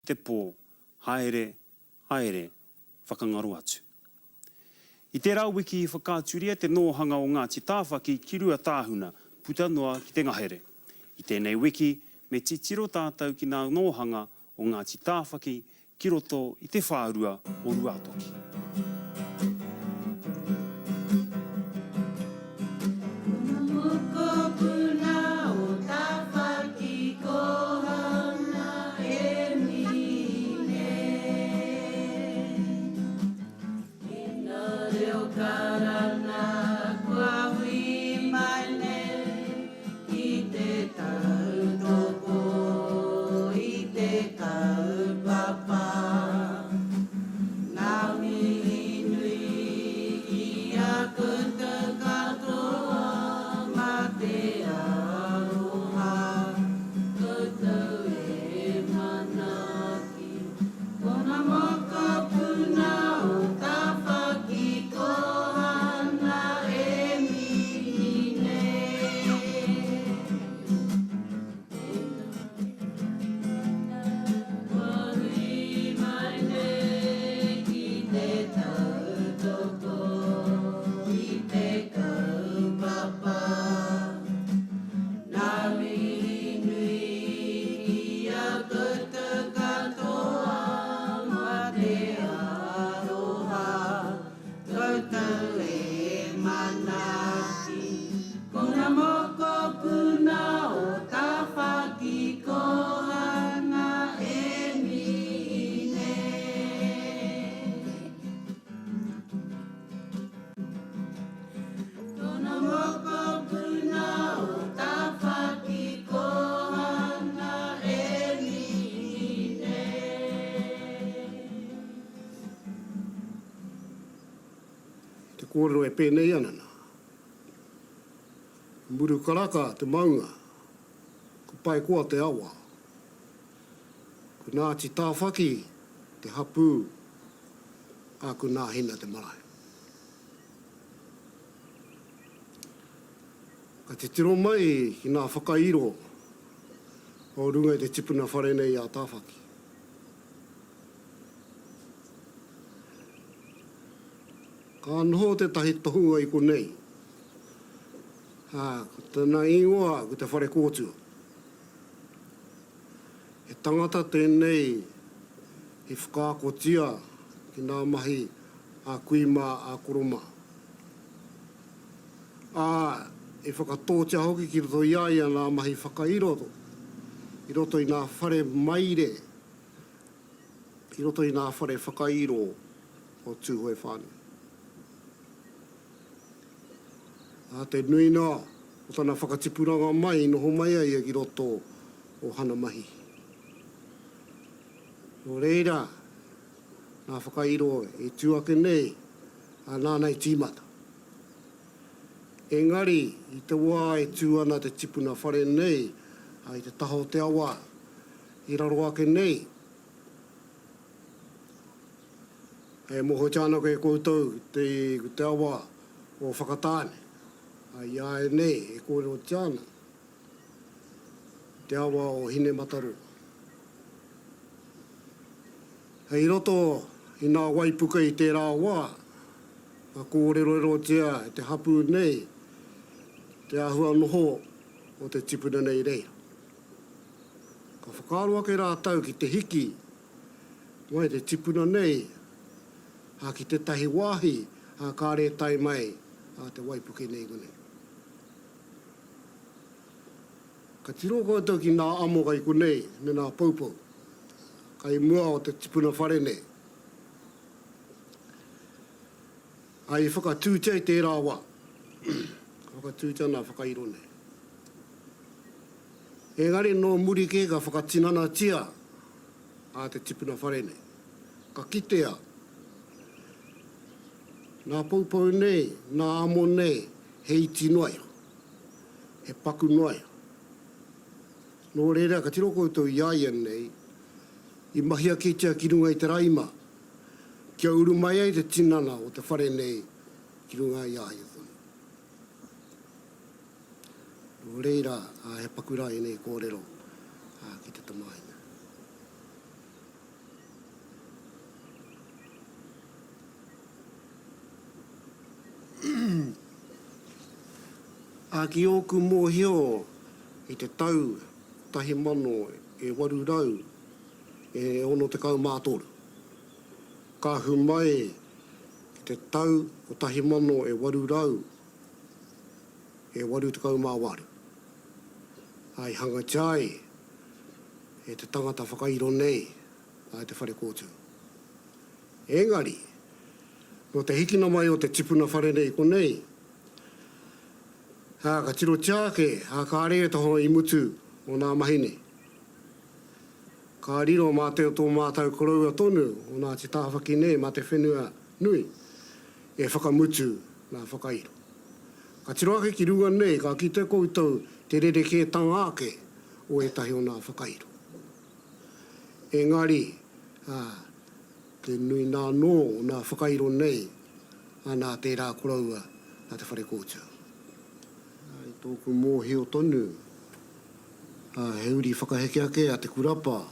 te pō, haere, haere, whakangaro atu. I tērā wiki i whakaaturia te nōhanga o Ngāti Tāwhaki ki Ruatāhuna, puta noa ki te ngahere. I tēnei wiki, me titiro tātou ki ngā nōhanga o Ngāti Tāwhaki ki roto i te whārua o Ruātoki. Ina reo karanga kua hui mai nei ki te tautoko i te kaupapa. Ngā mihi nui ki a koutou katoa mā te aroha koutou e manaaki. Kona mokopuna o Tawhaki ko Hana e mihi nei. Kua hui mai nei ki te tautoko i te kaupapa. Ngā mihi nui ki a koutou katoa mā te aroha koutou e manaaki. Ko ngā mokopuna o Tāwhaki ko Hana e mihi nei. Tona mokopuna o Tawhaki ko Hana e mihi nei. Te kōrero e pēnei ana nā. Murukaraka te maunga, ko Paekoa te awa, ko Ngāti Tāwhaki te hapū, ā, ko Nāhina te marae. Ka titiro mai ki ngā whakairo o runga i te tipuna whare nei a Tāwhaki. Ka noho tētahi tohunga i konei, ā, ko tana ingoa ko Te Wharekōtua. He tangata tēnei i whakaakotia ki ngā mahi a kui mā, a koro mā. Ā, i whakatōtia hoki ki roto i a ia ngā mahi whakairoto i roto i ngā whare maire, i roto i ngā whare whakairo o Tūhoe whānui. Ā, te nui noa o tana whakatipuranga mai i noho mai ai ia ki roto o Hanamahi. Nō reira, nā whakairo i tū ake nei, ā, nāna i tīmata. Engari, i te wā e tū ana te tipuna whare nei, ā, i te taha o te awa i raro ake nei, e mōhiotia ana koe e koutou te, te awa o Whakatāne, ā, i a ia nei e kōrerotia ana, te awa o Hinemataroa. Hei roto i nā waipuke i tērā wā, ka kōrerorerotia e te hapū nei te āhua noho o te tipuna nei reira. Ka whakaaro ake rātou ki te hiki mai te tipuna nei ā, ki tētahi wāhi ā, kāre e tae mai ā te waipuke nei konei. Ka tiro koutou ki nā amo kai konei me nā poupou kai mua o te tipuna whare nei. A i whakatūtia i tērā wā, ka whakatūtia nā whakairo nei. Engari nō muri kē ka whakatinanatia a te tipuna whare nei. Ka kitea nā poupou nei, nā amo nei, he iti noa iho. He paku noa iho. Nō reira, ka tiro koutou i a ia nei, i mahia kētia ki runga i te raima, kia uru mai ai te tinana o te whare nei ki runga i a ia tonu. Nō reira, he paku rā ēnei kōrero ki te tamāhine. Ā, ki ōku mōhio i te tau 1863, ka ahu mai ki te tau 1888, ā, i hangatia ai e te tangata whakairo nei a te whare kōtū. Engari, nō te hikina mai o te tipuna whare nei konei, ā, ka tirotia ake, ā, kāre e taho i mutu o nā mahi nei. Ka riro mā te o tō mātau koroua tonu o Ngāti Tāwhaki nei mā te whenua nui e whakamutu nā whakairo. Ka tiro ake ki runga nei ka kite koutou te rerekētanga ake o ētahi o nā whakairo. Engari, ā, te nui nā anō o nā whakairo nei, ā, nā tērā koroua nā te whare kōtua. I tōku mōhio tonu, ā, he uri whakaheke ake a Te Kurapa,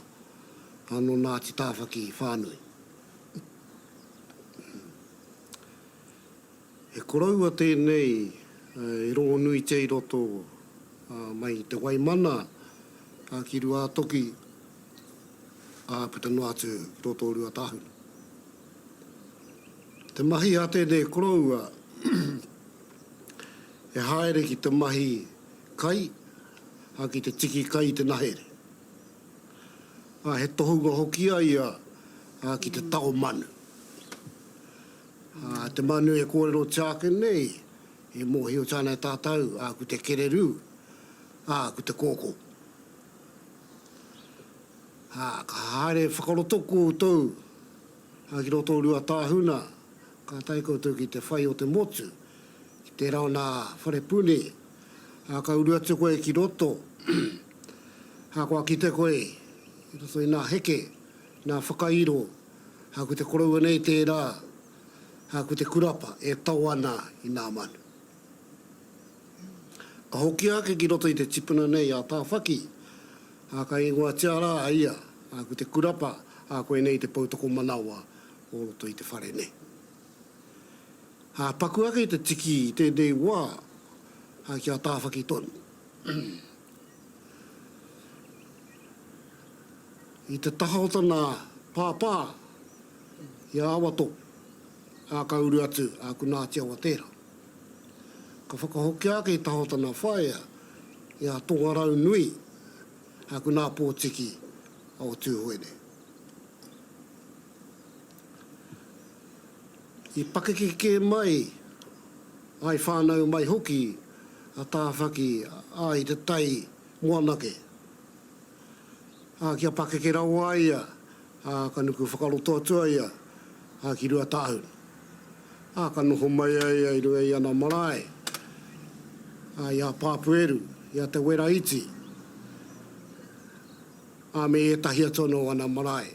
ā, nō Ngāti Tāwhaki whānui. He koroua tēnei i rongonuitia i roto mai i Te Waimana ki Ruātoki, ā, puta noa atu ki roto o Ruatāhuna. Te mahi a tēnei koroua he haere ki te mahi kai, ā, ki te tiki kai i te nahere. Ā, he tohunga hoki a ia ki te tao manu. Ā, te manu e kōrerotia ake nei, e mōhiotia ana e tātou, ā, ko te kererū, ā, ko te kōkō. Ā, ka haere whakaroto koutou, ā, ki roto o Ruatāhuna, ka tae koutou ki te whai o te motu, ki tērā o nā whare puni, ā, ka uru atu koe ki roto, ā, kua kite koe i roto i nā heke, nā whakairo, Ā, ko te koroua nei tērā, ā, ko te kurapa e tao ana i nā manu. Ka hoki ake ki roto i te tipuna nei a Tāwhaki, ā, ka ingoatia rā a ia, ā, ko te kurapa, ā, koinei te poutokomanawa o roto i te whare nei. Ā, paku ake te tiki i tēnei wā, ā, ki a Tāwhaki tonu. I te taha o tana pāpā, i a Awato, ā, ka uru atu a ko Ngāti Awa tērā. Ka whakahokia ake i taha o tana whaea, i a Tongaraunui, ā, ko Nā Pōtiki o Tūhoe nei. I pakeke kē mai, ā, i whānau mai hoki a Tāwhaki, ā, i te tai moana kē. Ā, kia pakeke rawa a ia, ā, ka nuku whakaroto atu a ia, ā, ki Ruatāhuna. Ā, ka noho mai a ia i runga i ana marae, ā, i a Pāpueru, i a Te Wera Iti, ā, me ētahi atu anō o ana marae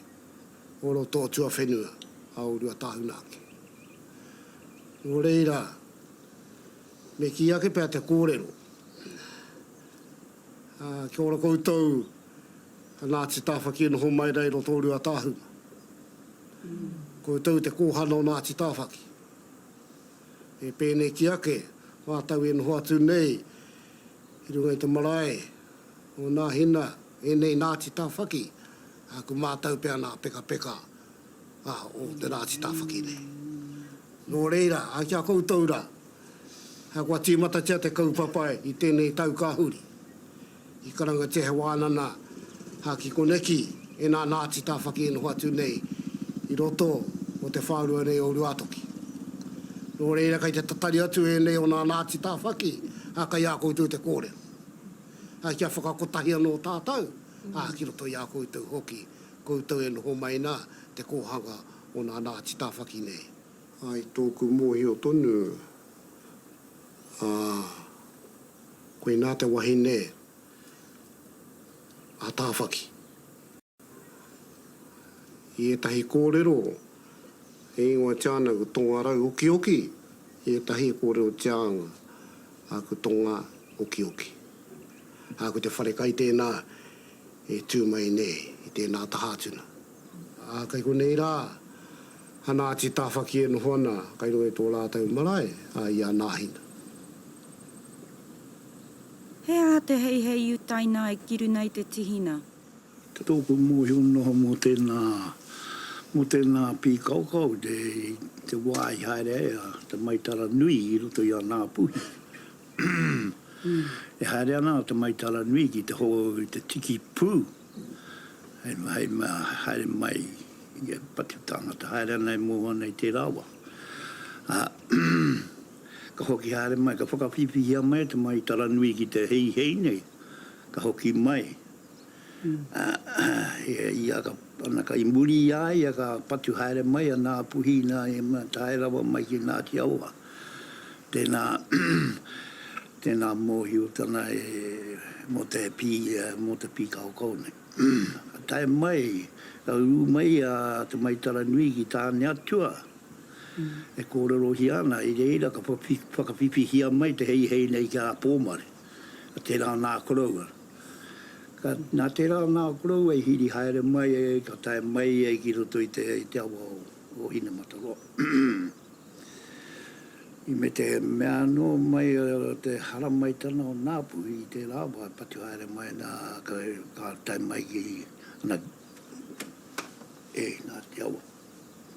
o roto o tuawhenua, ā, o Ruatāhuna ake. Nō reira, me kī ake pea te kōrero, Ā, kia ora koutou, a Ngāti Tāwhaki e noho mai rā i roto o Ruatāhuna. Koutou te kōhana o Ngāti Tāwhaki. E pēneki ake, mātou e noho atu nei i runga i te marae o Nāhina, ēnei Ngāti Tāwhaki, ā, ko mātou pea nā pekapeka, ā, o te Ngāti Tāwhaki nei. Nō reira, ā, ki a koutou rā, Ā, kua tīmatatia te kaupapa i tēnei tau ka huri. I karangatia he wānana, ā, ki koneki e nā Nāti Tāwhaki e noho atu nei i roto o te whārua nei o Ruātoki. Nō reira kei te tatari atu ēnei o nā Nāti Tāwhaki, ā, kei a koutou te kōrero. Ā, kia whakakotahi anō tātou, ā, ki roto i a koutou hoki, koutou e noho mai nā te kōhanga o nā Nāti Tāwhaki nei. I tōku mōhio tonu, ā, koinā te wahine a Tāwhaki. I ētahi kōrero e ingoatia ana ko Tongarau Okioki, i ētahi e kōrerotia ana ko Tonga Okioki. Ā, ko te wharekai tēnā e tū mai nei i tēnā taha atu nā. Ā, kei konei rā a Ngāti Tāwhaki e noho ana kei runga i tō rātou marae, ā, i a Nāhina. aha te heihei i utaina ai ki runa i te tihina? Te tōku mōhio noho mō tēnā, mō tēnā pīkaokao i te, i te wā i haere ai a Te Maitara Nui i roto i a Ngāpuhi. E haere ana a Te Maitara Nui ki te ho, ki te tiki pū, hei, hei mea haere mai i a patu tāngata haere ana e moho ana i tērā wā. Ā, ka hoki haere mai, ka whakawhiwhihia mai a Te Maitara Nui ki te heihei nei, ka hoki mai. Ā, ia ka, ana ka i muri i a ia ka patu haere mai a Ngāpuhi nā i mea tae rawa mai ki Ngāti Awa. Tēnā, tēnā mōhiotanga e, mō te pī, mō te pīkaokao nei. Ka tae mai, ka uru mai a Te Maitaranui ki Tāneatua, e kōrerohia ana, i reira ka whakawhiwhihia mai te heihei nei ki a Pōmare, a tērā nā koroua. Ka, nā tērā ngā koroua i hīri haere mai ai, ka tae mai ai ki roto i te, i te awa o, o Hinemataroa. I me te mea anō mai o te haramaitana o Ngāpuhi i tērā wā, patu haere mai nā, ka, ka tae mai ki ana, e, Ngāti Awa.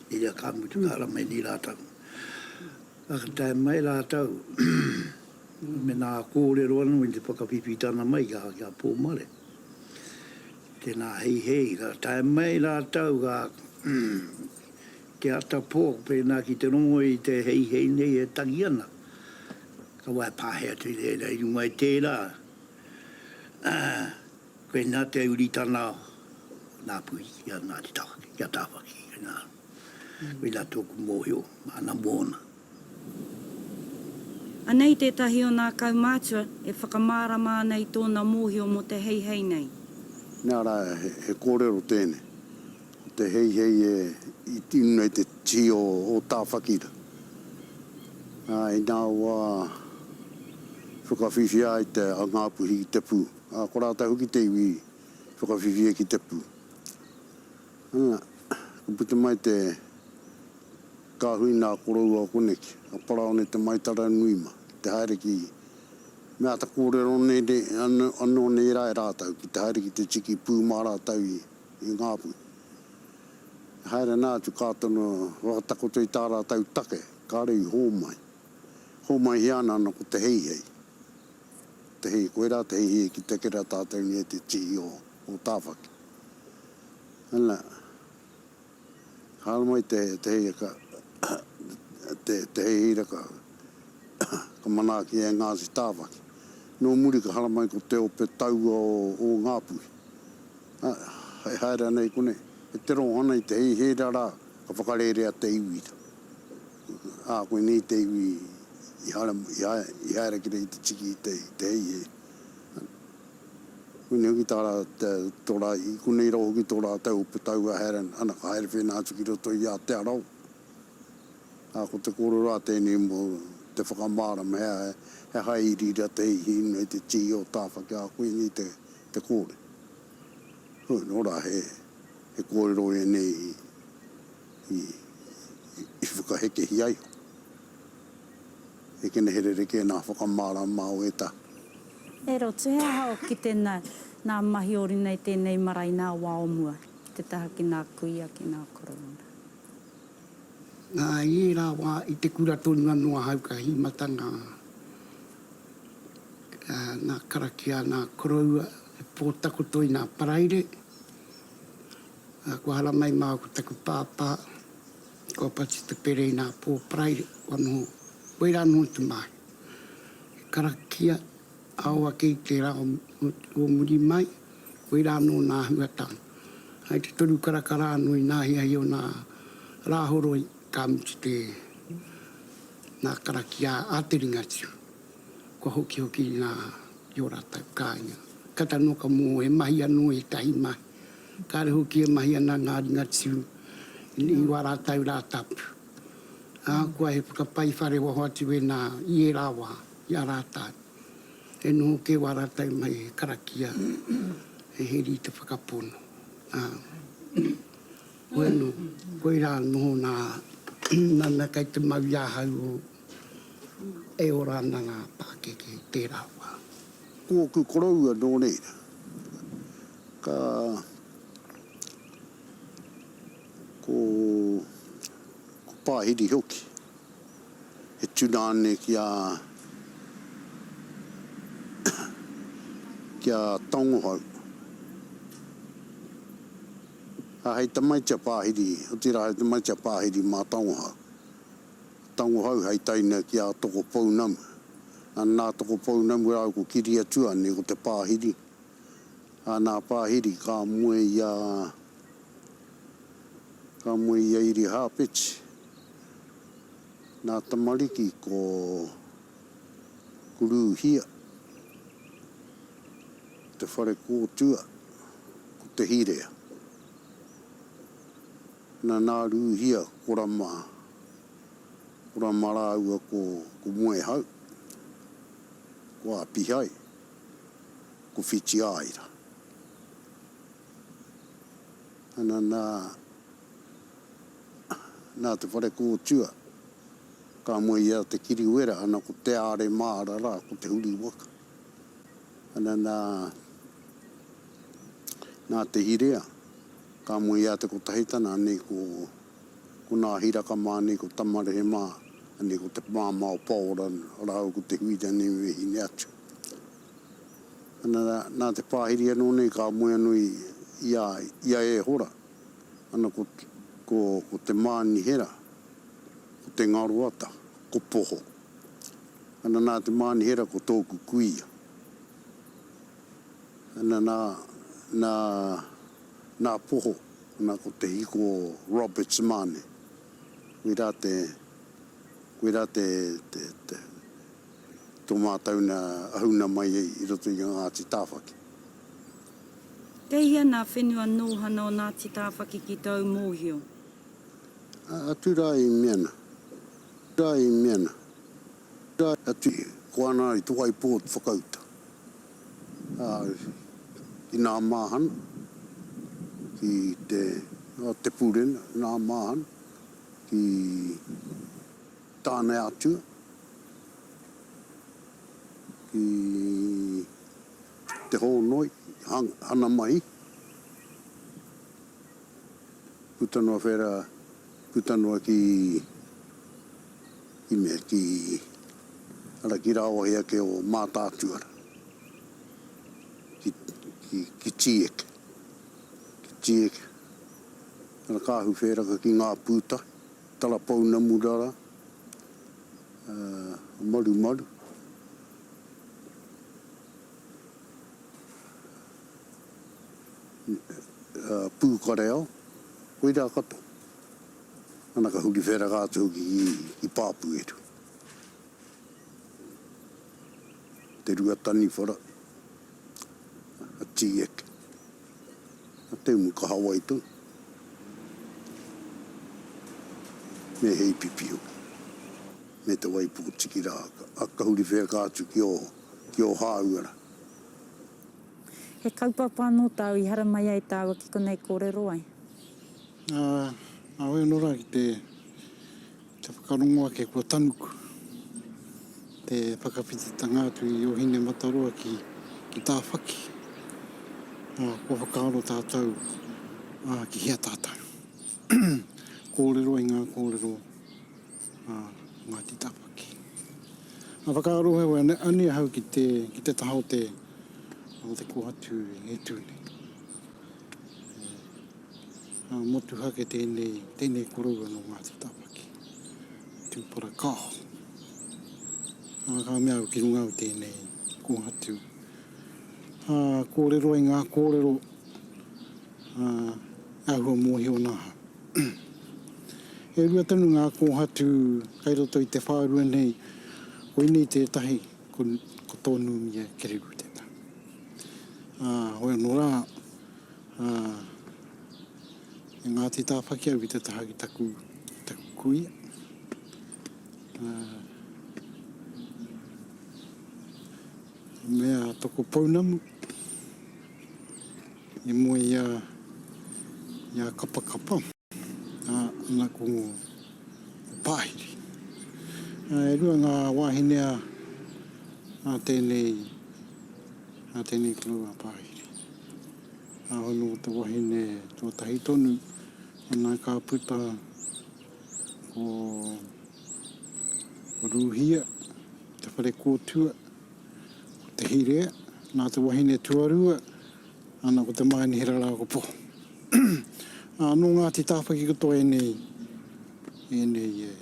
I reira ka mutu ka haramai nei rātou. Ka tae mai rātou, Me nā kōrero anō i te whakawhiwhitana mai ki a Pōmare. Tēnā heihei, ka tae mai rātou ka te ata pō pēnā ki te rongo i te heihei nei e tangi ana. Ka wae pāhe atu i reira i runga i tērā, koinā te uritana o Ngāpuhi ki a Ngāti Tawhaki, ki a Tāwhaki, koinā, koinā tōku mōhio ana mōna. Anei tētahi o nā kaumātua e whakamārama ana i tōna mōhio mō te heihei nei. Nā rā, he kōrero tēnei. Ko te heihei e i runga i te tī o Tāwhaki rā. Ā, i nā wā whakawhiwhia ai te a Ngāpuhi ki te pū. Ā, ko rātou hoki te iwi i whakawhiwhia ki te pū. Ana, ka puta mai te. Ka hui nā koroua koneki, a Paraone Te Maitaranui ma, ki te haere ki, me āta kōrero nei anō nei rā e rātou, ki te haere ki te tiki pū mā rātou i, i Ngāpuhi. E haere ana atu ka tono whakatakoto i tā rātou take, kāre i hōmai. Hōmaihia ana ana ko te heihei. Te hei, koirā te heihei ki te kera tātou nei e te tihi o, o Tāwhaki. Ana. Haere mai te te heia ka te te heihei ka ka manaaki e Ngāti Tāwhaki. Nō muri ka haramai ko te ope taua o o Ngāpuhi. Ā, e haere ana i konei, e te rongo ana i te heihei rā rā, ka whakarērea te iwi rā. Ā, koinei te iwi i haere i haere i haere ki reira te tiki i te i te heihei. Koinei hoki tā rā, tō rā, i konei rawa hoki tō rātou ope taua haere ana, ana ka haere whēnā atu ki roto i a Te Arawa. Ā, ko te kōrero a tēnei mō te whakamārama he aha, he aha i rira te hihi nei te tī o Tāwhaki, ā, koinei te, te kōrero. Hoi, nō rā, he, he kōrero ēnei i, i, i whakahekehia iho. He kene he rerekē nā whakamārama o ētahi. E Rotu, he aha o kite na, nā mahi o runa i tēnei marae nā wā o mua, ki te taha ki nā kuia, ki nā koroua? Nā, i ērā wā, i te kura tonu anō ahau ka hīmata ngā, ngā karakia a ngā koroua, he pō takoto i ngā Paraire. Ā, kua haramai māua ko taku pāpā, kua patu te pere i ngā pō Paraire, kua noho, koirā noho te mahi. He karakia ao ake i te rā o muri mai, koirā anō nā huatanga. Hai te toru karaka rā anō i nā hiahia o nā Rāhoroi ka mutu te nā karakia a te Ringatiu. Kua hokihoki nā i ō rātou kāinga. Kata noa ka mō he mahi anō ētahi mahi. Kāre hoki e mahi ana ngā Ringatiu i wā rātou rā tapu. Ahakoa he whakapai whare waho atu wēnā i ērā wā, i a rātou. E noho kē wā rātou mahi he karakia, he heri i te whakapono. Ā, koe anō, koirā noho nā, nā mea kei te mau i ahau o, e ora ana ngā pākeke i tērā wā. Ko ōku koroua nō reira. Ka, ko, ko Pāhiri hoki, he tunāne ki a, ki a Tangohau. Ā, hei tamaiti a Pāhiri, otirā hei tamaiti a Pāhiri mā Tangohau. Tangohau hei taina ki a Tokopounamu. Ā, nā Tokopounamu rāua ko Kiriatua, nei ko Te Pāhiri. Ā, nā Pāhiri ka moe i a, ka moe i a Irihāpeti. Nā tamariki ko, ko Rūhia, Te Wharekōtua, ko Te Hirea. Nā, nā Rūhia ko Rama, ko Rama rāua ko, ko Moehau, ko Āpihai, ko Whitiāira. Ana, nā, nā Te Wharekōtua, ka moe i a Te Kiriwera, ana ko Te Āre Mārara, ko Te Huriwaka. Ana, nā, nā Te Hirea, Ka moe i a Te Kotahitana, anei ko, ko Nā Hiraka mā, anei ko Tamarehe mā, anei ko te māmā o Paora rāua ko Te Huirani me Hineatu. Ana, nā te pāhiri anō nei ka moe anō i, i a, i a Ēhora, ana ko, ko, ko Te Mānihera, ko Te Ngaroata, ko Poho. Ana nā Te Mānihera ko tōku kuia. Ana nā, nā, nā Poho, ana ko Te Hiko Roberts Mane. Koirā te, koirā te, te, te, tō mātau nā ahuna mai i roto i a Ngāti Tāwhaki. Kei hea nā whenua nōhana o Ngāti Tāwhaki ki tōu mōhio? Atu rā i Miana. Rā i Miana. Rā atu i. Ko ana i te waipō te whakauta. Ā, ki nā māhana, ki te, ā, te pūrena, nā māhana, ki Tāne Atua, ki Te Hōnoi, Hana Mahi, puta noa whera, puta noa ki, ki mea, ki, ara ki rāwahi ake o Mātaatua ra, ki, ki, ki Tīeke, ki Tīeke, ara ka ahu whēraka ki ngā pūtahi, Tarapounamu rara, ā, Marumaru. Pūkareao, koirā katoa. Ana ka huri wheraka atu hoki ki Pāpūeru. Te Ruataniwhara, a Tīeke, a Te Umu Kahawai tonu, me Heipipi hoki, me Te Waipōtiki rā, ka huri wheraka atu ki Ōhāua rā. He kaupapa anō tāu i haramai ai tāua ki konei kōrero ai? Ā, āoi anō rā ki te, te whakarongo ake kua tanuku te whakawhititanga atu i Ōhinemataroa ki, ki Tāwhaki. Ā, kua whakaaro tātou, ā, ki hea tātou. Kōrero i ngā kōrero a Ngāti Tāwhaki. Ngā whakaaro heoi anei ahau ki te, ki te taha o te, o te kōhatu e tū nei. E, motuhake tēnei, tēnei koroua nō Ngāti Tāwhaki. Tūparakāho. Ā, ka mea au ki runga au tēnei kōhatu. Ā, kōrero i ngā kōrero, ā, āhua mōhio nā ahau. E rua tonu ngā kōhatu kai roto i te whārua nei, koinei tētahi, ko, ko tō Nūmia Kereru tētahi. Ā, hoi anō rā, ā, e Ngāti Tāwhaki au ki te taha ki taku, taku kuia. Ā, mea toko pounamu. I moe i a, i a Kapakapa, ā, ana ko, ko Pāhiri. Ā, e rua ngā wāhine a, a tēnei. Nā tēnei koroua a Pāhiri. Ā, anō te wahine tuatahi tonu, ana ka puta ko Rūhia, te whare kōtua, ko Te Hirea, nā te wahine tuarua, ana ko Te Mānihera rā ko Poho. Ā, nō Ngāti Tāwhaki katoa ēnei, ēnei e.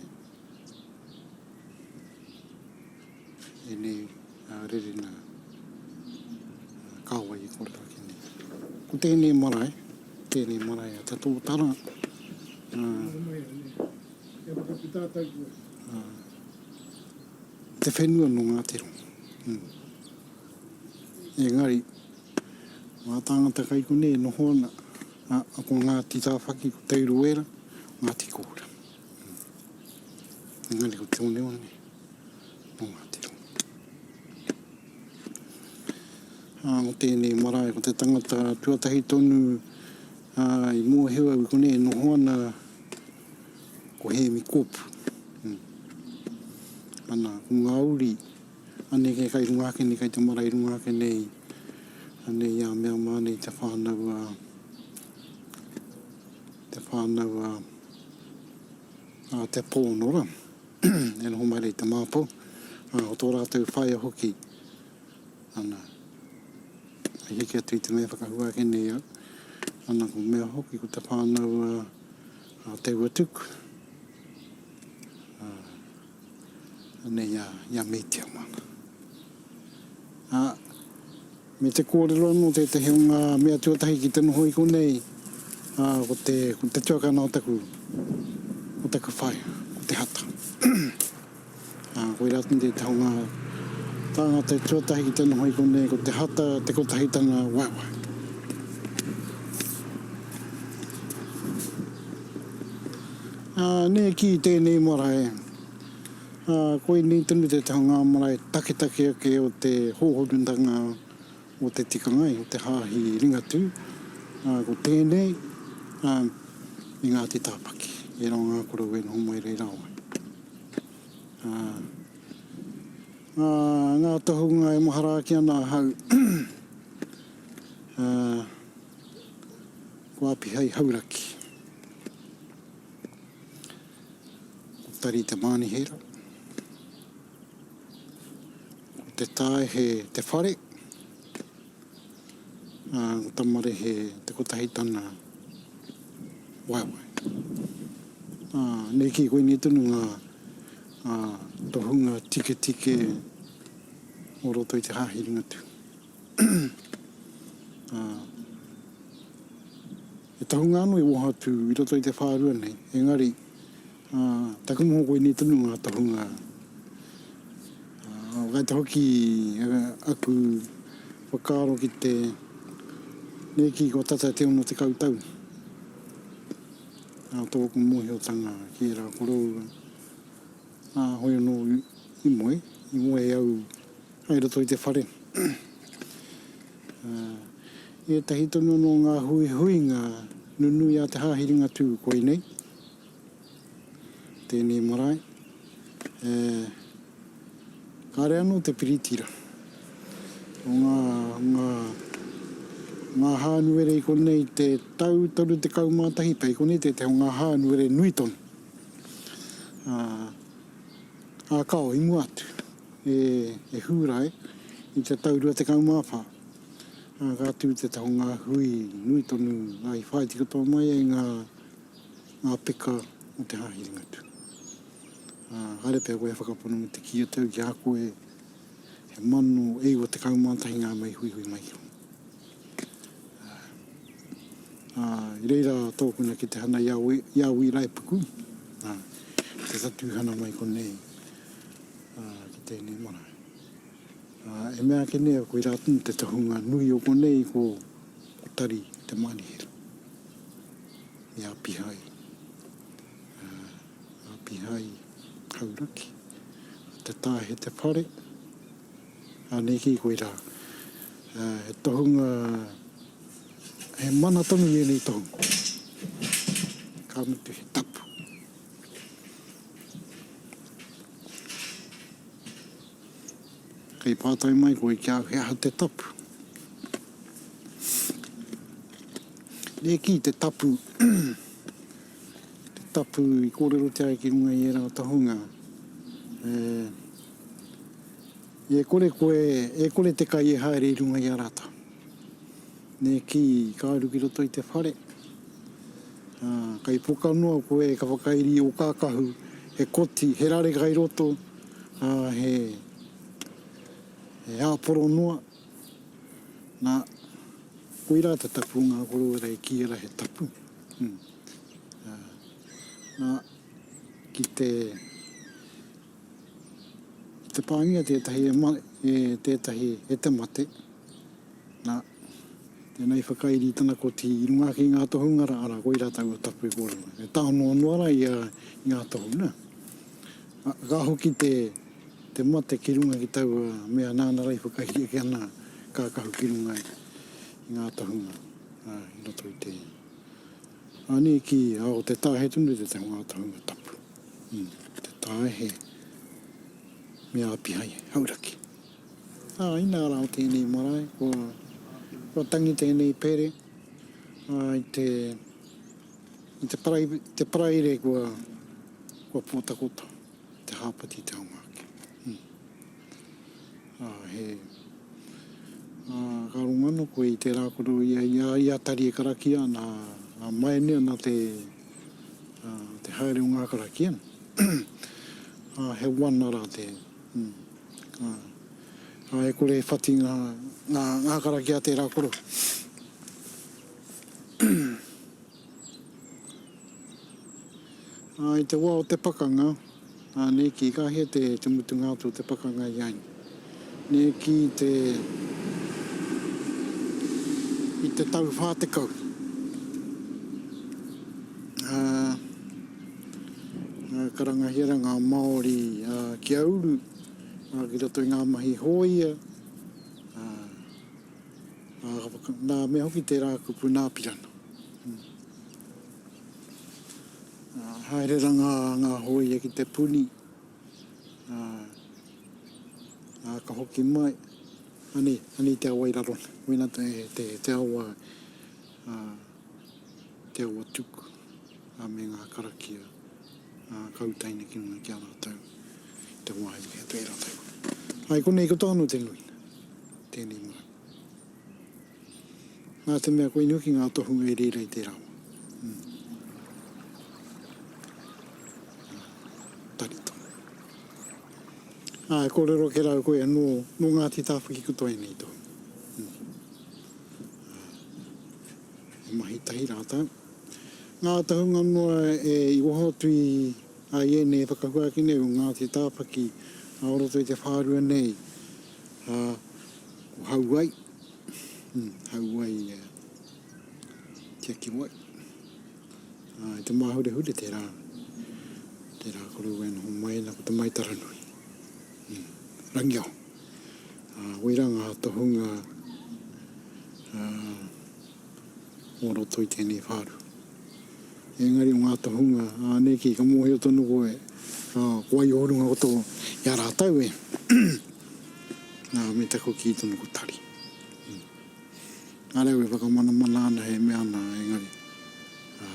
Ēnei rerenga kāwai e kōrero ake nei. Ko tēnei marae, tēnei marae a Te Tōtara. Te whenua nō Ngāti Rongo. Engari, ngā tāngata kai konei e noho ana, ko Ngāti Tāwhaki, ko Te Urewera, Ngāti Kōura. Engari ko Te Oneone nō Ngāti Rongo. Ā, ko tēnei marae, ko te tangata tuatahi tonu ā, i mōhio au i konei e noho ana ko Hēmi Kōpu. Ana, ko ngā uri, anei kei kai runga ake nei, kai te marae i runga ake nei, anei a mea mā nei te whānau a, te whānau a, a Te Pōnora, e noho mai rei te māpou, ā, ko tō rātou whaea hoki, ana, i hiki atu i te mea e whakahua ake nei au, ana, ko mea hoki ko te whānau a, a Te Uatuku, ā, anei a, i a Mei Tiamana. Ā, Me te kōrero anō tētahi o ngā mea tuatahi ki te noho i konei, ā, ko te, ko te tuakana o taku, o taku whaea, ko Te Hata. Ā, koirā tonu tētahi o ngā tāngata tuatahi ki te noho i konei, ko Te Hata te kotahitanga waewae. Ā, nē kī tēnei marae. Ā, koinei tonu tētahi o ngā marae taketake ake o te hōhonutanga o te tikanga o te Hāhi Ringatū, ā, ko tēnei, ā, i Ngāti Tāpaki, ērā o ngā koroua e noho mai reira ai. Ā, ngā, ngā tohunga e mahara ake ana ahau, ā, ko Apihai Hauraki. Ko Tari Te Mānihera. Ko Te Tāehe te whare. Ā, ko Tamarehe te kotahitanga waewae. Ā, nei kī koinei tonu ngā, ngā tohunga tiketike o roto i te Hāhi Ringatū. Ā, He tohunga anō i woha atu i roto i te whārua nei, engari, ā, taku moho koinei tonu ngā tohunga. Ā, kai te hoki aku whakaaro ki te, nei kī kua tata te 60 tau, ā, tōku mōhiotanga ki ērā koroua, ā, hoi anō i moe, i moe au i roto i te whare. Ā, ētahi tonu anō ngā huihuinga nunui a Te Hāhi Ringatū koinei, tēnei marae, e, kāre anō te piritira o ngā, ngā, ngā hānuere i konei te tau 31 pea, i konei tētahi o ngā hānuere nui tonu. Ā, ā kāo, i mua atu. E Hūrae, i te tau 24, ā, ka tū te tahunga hui nui tonu, ā, i whāiti katoa mai ai ngā, ngā peka o te Hāhi Ringatū. Ā, kāre pea koe e whakapono me te kī atu au ki a koe, he 1091 ngā mea i huihui mai ki konei. Ā, ā, i reira tōku na ki te hana i a, i a Wi Raepuku, ā, te tatū hana mai konei. ki tēnei marae. E mea ake nei au koirā tonu te tohunga nui o konei ko Tari Te Mānihera me Apihai, Apihai Hauraki, Te Tāhe Te Whare, anei kī koirā. He tohunga, he mana tonu ēnei tohunga. Ka mutu he tapu. Kei pātai mai koe ki a au he aha te tapu. E kī te tapu, te tapu i kōrerotia ai ki runga i ērā tohunga, e, e kore koe, e kore te kai e haere i runga i a rātou. Nē kī, ka aru ki roto i te whare, ā, kai poka noa koe ka whakairi i ō kākahu, he koti, he rare kai roto, ā, he, he āporo noa, nā, Koirā te tapu o ngā koroua e kīia rā he tapu. Nā, ki te, ki te pāngia tētahi e, e tētahi e te mate, nā, tēnā i whakairi i tana koti i runga ake i ngā tohunga rā, arā, koirā taua tapu e kōrero ana. E tānoanoa rā ia i ngā tohu, nā. Ka hoki te, te mate ki runga ki taua mea nāna rā i whakairi ake ana kākahu ki runga i ngā tohunga, ā, i roto i te, ānei ki, ā, o te tāhe tonu tētahi o ngā tohunga tapu. Mm, te tāhe me Āpihai Hauraki. Ā, inā rā o tēnei marae, kua, kua tangi tēnei pere, ā, i te, i te parai, te paraire kua, kua pōtakoto te hāpati te aonga ake. Mm. Ā, he, ā, ka rongo anō koe i tērā koro i a, i a, i a Tari e karakia ana, ā, maene ana te, ā, te haere o ngā karakia. Ā, he wana rā te, mm, ā, ā, e kore e whati ngā, ngā, ngā karakia a tērā koro. Ā, i te wā o te pakanga, ā, nē kī, ka hea te, te mutunga atu o te pakanga i a ia. Nē kī te, i te tau 40. Ā, ā, karangahia rā ngā Māori, ā, kia uru, ā, ki roto i ngā mahi hōia, ā, ā, ka whaka, nā mea hoki tērā kupu nāpirana. Haere ra ngā hōia ki te puni, ā, ka hoki mai, anei, anei te awa i raro nei, koina te awa, te awa tuku, ā, me ngā karakia, ā, ka utaina ki runga ki a rātou, te wā i atu e rātou. Ā, i konei ko tāna te nui, tēnei marae. Nā te mea koinei hoki ngā tohunga i reira i tērā wā. Tari tonu. Ā, e kōrero ake rā koe nō, nō Ngāti Tāwhaki katoa ēnei tohunga. Ā, e mahi tahi rātou. Ngā tohunga noa e i waho atu i, ā, i ēnei e whakahua ake nei o Ngāti Tāwhaki, ā, o roto i te whārua nei, ā, ko Hauai, Hauai Tiakiwai. I te māhurehure tērā, tērā koroua e noho mai ana ko Te Maitaranui. Rangiaho. Koirā ngā tohunga o roto i tēnei whārua. Engari o ngā tohunga, ānei ki ka mōhio tonu koe, ko wai o runga o tō, i a rātou e. Nā, me taku kī tonu ko Tari. Nā reo e whakamanamana ana he mea ana, engari, ā,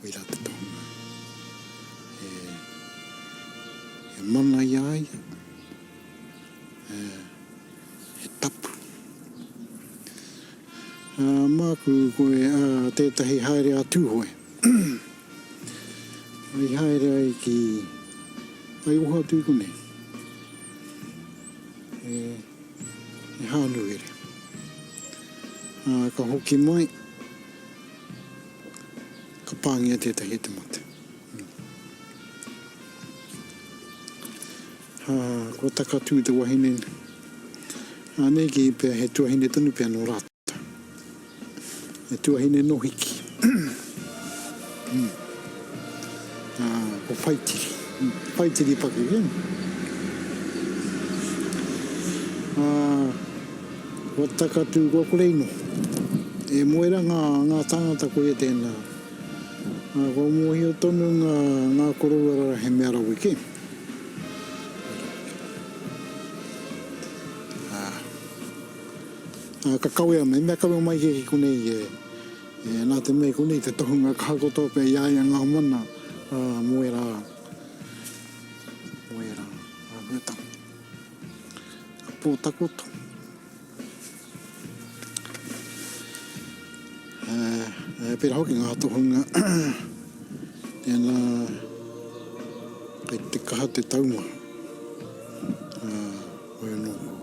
koirā te tohunga. He, he mana i a ia, he, he tapu. Ā, māku koe, ā, tētahi haere a Tūhoe. I haere ai ki, ai oha atu i konei. E, e Hānuere. Ā, ka hoki mai, ka pāngia tētahi e te mate. Ā, kua takatū te wahine nei. Anei ki pea he tuahine tonu pea nō rātou. He tuahine nō Hiki. Ā, ko Whaitiri. Whaitiri pakeke. Ā, kua takatū, kua kore i noho. E moe rā ngā, ngā tāngata koia tēnā. Ā, kua mōhio tonu ngā, ngā koroua rā he mea rawe kē. Ā, ka kawea mai, mea kawe mai kē ki konei e, e, nā te mea i konei te tohunga kaha katoa pea i a ia ngā mana, ā, mō ērā, mō ērā āhuatanga. Ka pōtakoto. Ā, e pērā hoki ngā tohunga, tēnā, kei te kaha te taumaha. Ā, hoi anō ko.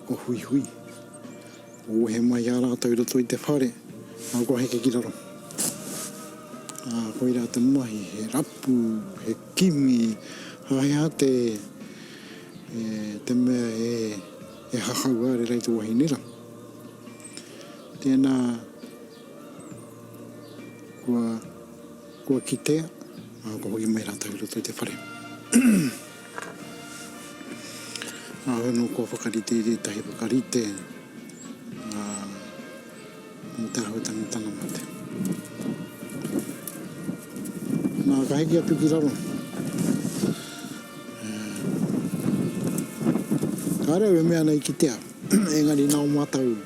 Kua huihui, kua wehe mai i a rātou i roto i te whare, ā, kua heke ki raro. Ā, koirā te mahi, he rapu, he kimi, ā, he aha te, e, te mea e, e hahau haere rā i te wahine rā. Tēnā, kua, kua kitea, ā, kua hoki mai rātou i roto i te whare. Ā, anō kua whakarite i tētahi whakarite, ā, mō te āhuatanga o tana mate. Nā, ka heke atu ki raro. Ā, kāre au e mea ana i kitea, engari nā ō mātou,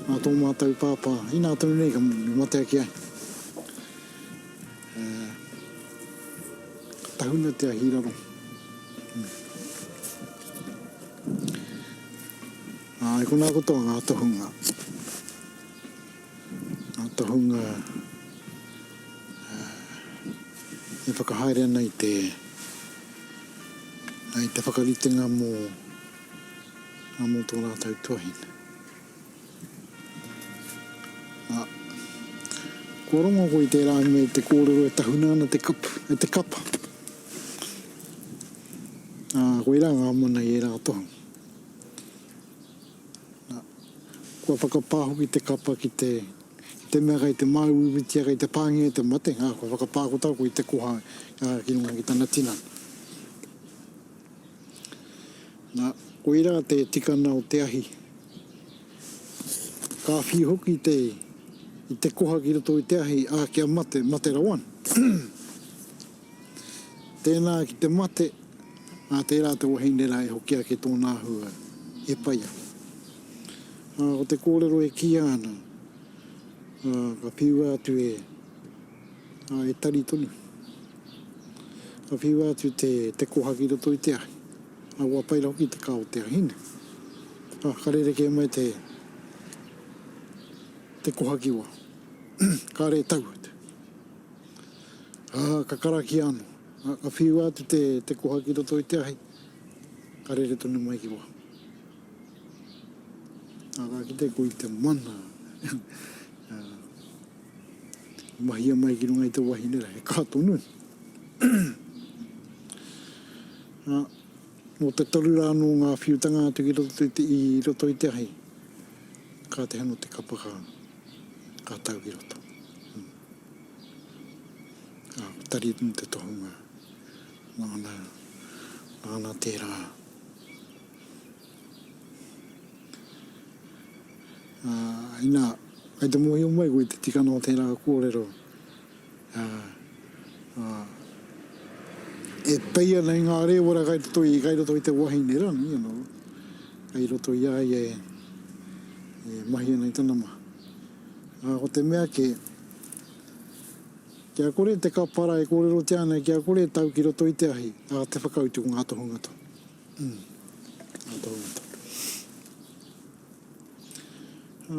nā tō mātou pāpā, inā tonu nei ka mate ake ai. Ā, ka tahuna te ahi i raro. Ā, i konā katoa ngā tohunga, ngā tohunga e whakahaere ana i te, i te whakaritenga mō, mō tō rātou tuahine. Ā, kua rongo koe i tērā mea i te kōrero e tahuna ana te kapu, e te kapa. Ā, koirā ngā mana i ērā tohu. Ā, kua whakapā hoki te kapa ki te, ki te mea kei te māuiuitia, kei te pāngia e te mate, ā, kua whakapā ko tāku i te koha, ā, ki runga ki tana tinana. Nā, koirā te tikana o te ahi. Ka whiu hoki te, i te koha ki roto i te ahi, ā, kia mate, mate rawa ana. Tēnā ki te mate, ā, tērā te wahine rā e hoki ake tōna āhua e pai ake. Ā, ko te kōrero e kīia ana, ā, ka whiua atu e, ā, e tari tonu. Ka whiua atu te, te koha ki roto i te ahi. Ā, kua pai hoki te kā o te ahi, nē. Ā, ka rerekē mai te, te koha ki waho. Kāre e tau atu. Ā, ka karakia anō. Ā, ka whiua atu te, te koha ki roto i te ahi, ka rere tonu mai ki waho. Ā, ka kite koe i te mana, ā, Mahia mai ki runga i te wahine ra, he kaha tonu. Ā, nō te toru rā anō ngā whiutanga atu ki roto i te, i roto i te ahi, kātahi anō te kapa ka, ka tau ki roto. Ā, ko Tari tonu te tohunga, nāna, nāna tērā. Ā, inā, kei te mōhio mai koe i te tikanga o tērā kōrero, ā, ā, e pei ana i ngā rēwera kai roto i, kai roto i te wahine rānei, you know, kai roto i a ia e, e mahi ana i tana mahi. Ā, ko te mea kē, kia kore te kapara e kōrerotia ana, kia kore e tau ki roto i te ahi, ā, te whakautu ko ngā tohunga tonu. Mm, ngā tohunga tonu. Ā,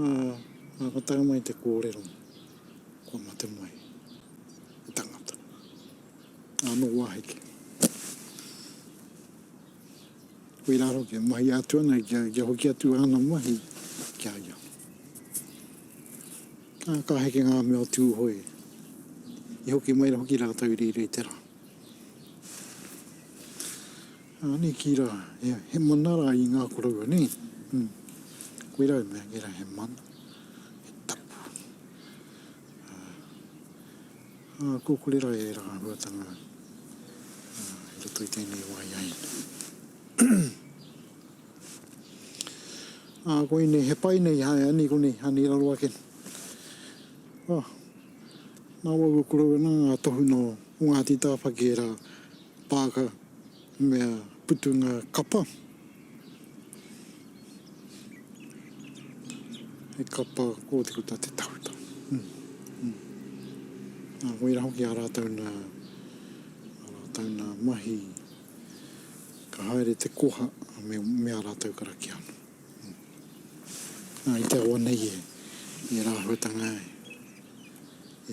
ā, ka tae mai te kōrero, kua mate mai te tangata. Ā, nō Wāheke. Koirā hoki, e mahia atu ana kia, kia hoki atu āna mahi ki a ia. Ā, ka heke ngā mea o Tūhoe. I hoki mai hoki rātou i reira i te rā. Ane ki ra, he, he mana ra i nga koroua, ne? Mm. Koira e mea, era he mana, he tapu. Ah, ko kore ra e ra ahuatanga ah, i roto i tēnei wā i aina. Ah, koinei, he pai nei, hai, ani konei, ani raro ake. Oh, nā waua koroua nā ngā tohu no o Ngāti Tāwhaki e rā pāka mea putunga kapa. He kapa ko te kuta te tahuta. Mm. Mm. Nā, koirā hoki ā rātou nā, ā rātou nā mahi, ka haere te koha me, me ā rātou karakia anō. Mm. Nā, i te awa nei e, i ērā āhuatanga e,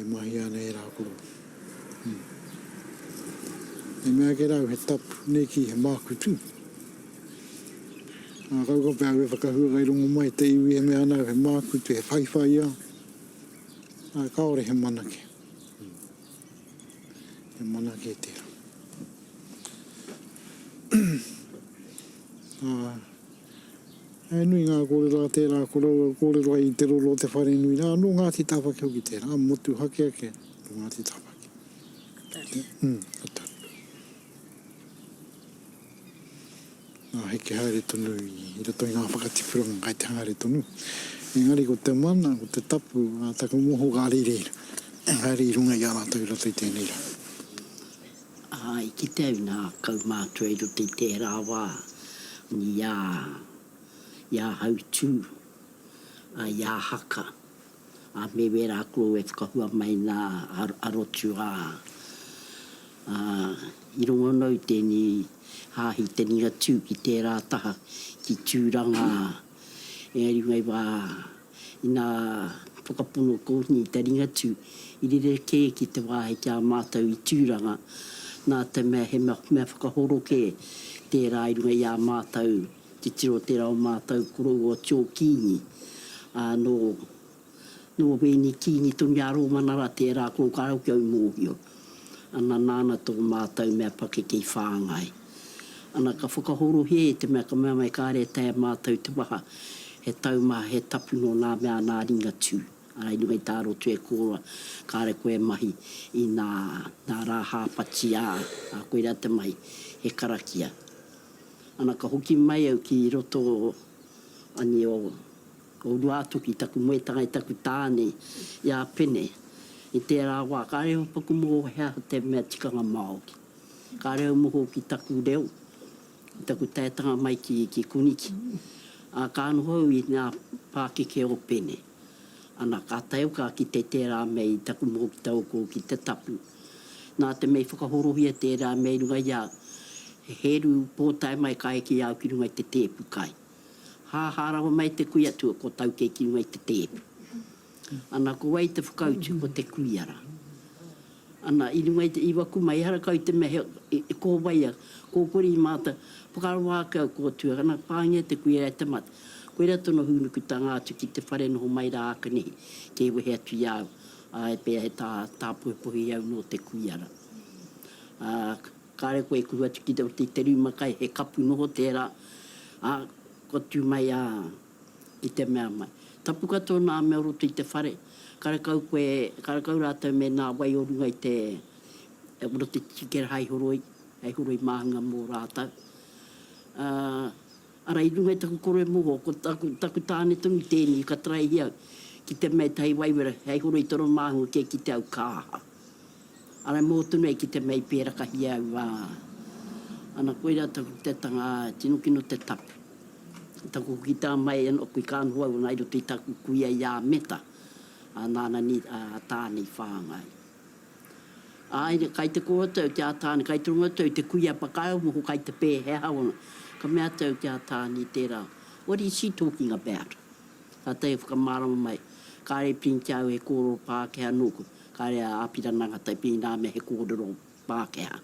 e mahia ana e rā koroua. Mm. E mea ake rā au he tapu, nei ki he mākutu. Ā, kaua pea au e whakahua kai rongo mai te iwi e mea ana au he mākutu, he whaiwhaiā. Ā, kāore he mana kē. He mana kē tērā. Ā, he nui ngā kōrero a tērā koroua kōrero ai i te roro o te wharenui rā, nō Ngāti Tāwhaki hoki tērā, motuhake ake nō Ngāti Tāwhaki. Ka tari. Mm, ka tari. Nā, heke haere tonu i roto i ngā whakatipuranga kai te haere tonu. Engari ko te mana, ko te tapu, ā, taku moho ka rere, haere i runga i a rātou i roto i tēnei rā. Ā, i kite au nā kaumātua i roto i tērā wā, i a, i a Hautū, ā, i a Haka, Ā, me wērā koroua e whakahua mai nā Arotu, ā, ā, i rongo au tēnei hāhi te Ringatū ki tērā taha, ki Tūranga, engari runga i wā, inā whakapono kōhine i te Ringatū, i rerekē ki te wāhi ki a mātou i Tūranga, nā te mea he mea whakahoro kē tērā i runga i a mātou. Titiro tērā o mātou koroua o Tio Kīngi, ā, nō, nō Wēni Kīngi tonu i a Rōmana rā tērā korou kāre hoki au i mōhio. Ana, nāna tō mātou mea pakeke i whāngai. Ana, ka whakahorohia e te mea ka mea mai kāre e taea mātou te waha, he taumaha, he tapu nō nā mea nā Ringatū, arā i runga i tā roto e kōrua, kāre koe e mahi i nā, nā rā hāpati ā, ā, koirā te mahi, he karakia. Ana ka hoki mai au ki roto ani o o Ruātoki taku moetanga i taku tāne i a Pene i tērā wā kāre au paku moho he aha te mea tikanga Māori. Kāre au moho ki taku reo i taku taetanga mai ki ki Koniki. Ā, ka noho au i ngā pākeke o Pene. Ana, ka tae au ka kite tērā mea i taku moho ki taua kō ki te tapu. Nā te mea i whakahorohia tērā mea i runga i a au, he hēru pōtae mai ka eke i a au ki runga i te tēpu kai. Hāhā rawa mai te kuia tua ko tau kē ki runga i te tēpu. Ana, ko wai te whakautu, ko te kuia rā. Ana, i runga i te, i waku mai, ehara kau i te mea he, i, ko wai au, ko kore i mātau, whakaroa ake au ko tua, ana, pāngia te kuia e te mate. Koira tono hūnukutanga atu ki te whare noho mai rā ākanihi, kei wehe atu i a au, ā, e pea he tā, tāpohipohi au nō te kuia rā. Ā, kāre koe e kuhu atu ki te, te rūma kai, he kapu noho tērā, ā, kua tū mai a, i te mea mai. Tapu katoa nā mea o roto i te whare, karekau koe, karekau rātou me nā wai o runga i te, o roto i te tikera hai horoi, hai horoi māhunga mō rātou. Ā, ara i runga i taku kore moho, ko taku, taku tāne tonu tēnei ka taraihi au ki te mea i tahi waiwera hei horoi toro māhunga kē ki te au kāha. Ara mō tonu ai ki te mea i pērakahi au, ā, ana koirā taku kitetanga, ā, tino kino te tapu. Taku hoki tā mai anō kui ka noho au ana i roto i taku kuia i a Meta, ā, nāna ni, ā, Tāne i whāngai. Ā, ina kai te kō atu au ki a Tāne, kai te rongo atu au i te kuia pakaeo moho kai te pēhea ona, ka mea atu au ki a Tāne i tērā, What is she talking about? Kātahi e whakamārama mai, kāre i pīrangi ki a au he kōrero Pākehā nōku, kāre a Āpirana Ngata i pīrangi nā mea he kōrero Pākehā.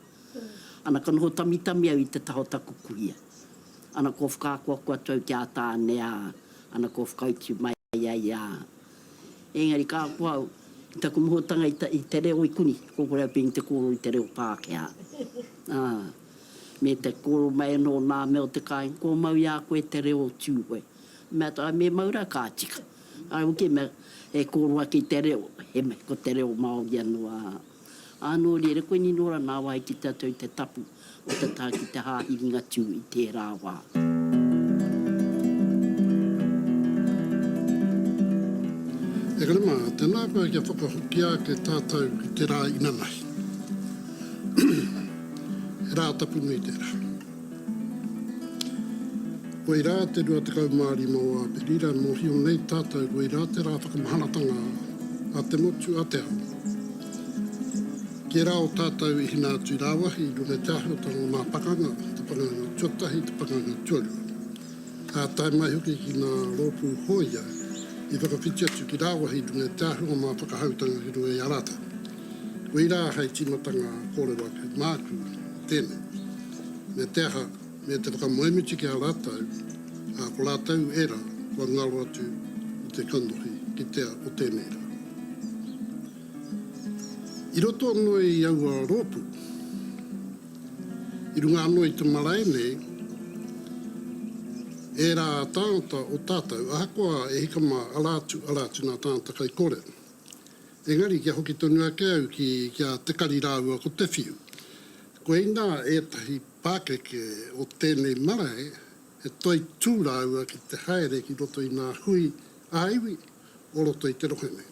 Ana ka noho tamitami au i te taha o taku kuia. Ana kua whakaakoako atu au ki a Tāne ā, ana kua whakautu mai ai ā. Engari ka ako au i taku mohotanga i, i te reo i kuni, ko kore au pīrangi te kōrero i te reo Pākehā. Ā, me te kōrero mai anō nā mea o te kāinga, kua mau i a koe te reo o Tūhoe. Mea atu, me mau rā ka tika. Āe hoki mea, e kōrero ake i te reo, he mea, ko te reo Māori anō, ā. Ā, nō reira, koinei nō rā nā wai ki te atu i te tapu o te taha ki te Hāhi Ringatū i tērā wā. E kore mā, tēnā koe kia whakahokia ake tātou ki te rā inanahi. He rā tapu nui tērā. Koirā te 25 o Āperira, mōhio nei tātou koirā te rā whakamaharatanga a te motu, a te ao. Ki ērā o tātou i hina atu i rāwahi i runga i te āhuatanga o ngā pakanga, te pakanga tuatahi, te pakanga tuarua. Ā, tae mai hoki ki ngā rōpū hōia i whakawhiti atu ki rāwahi i runga i te āhua o ngā whakahautanga ki runga i a rātou. Koirā hei tīmatanga kōrero ake māku tēnei. Me te aha, me te whakamoemiti ki a rātou, ā, ko rātou ērā kua ngaro atu i te kanohi kitea o tēnei rā. I roto anō i aua rōpū, i runga anō i te marae nei, ērā tāngata o tātou, ahakoa e hika mā, arā atu, arā atu nā tāngata kaikōrero. Engari kia hoki tonu ake au ki, ki a Te Kari rāua ko Te Whiu. Koinā ētahi pākeke o tēnei marae, he toitū rāua ki te haere ki roto i ngā hui ā-iwi o roto i te rohe nei.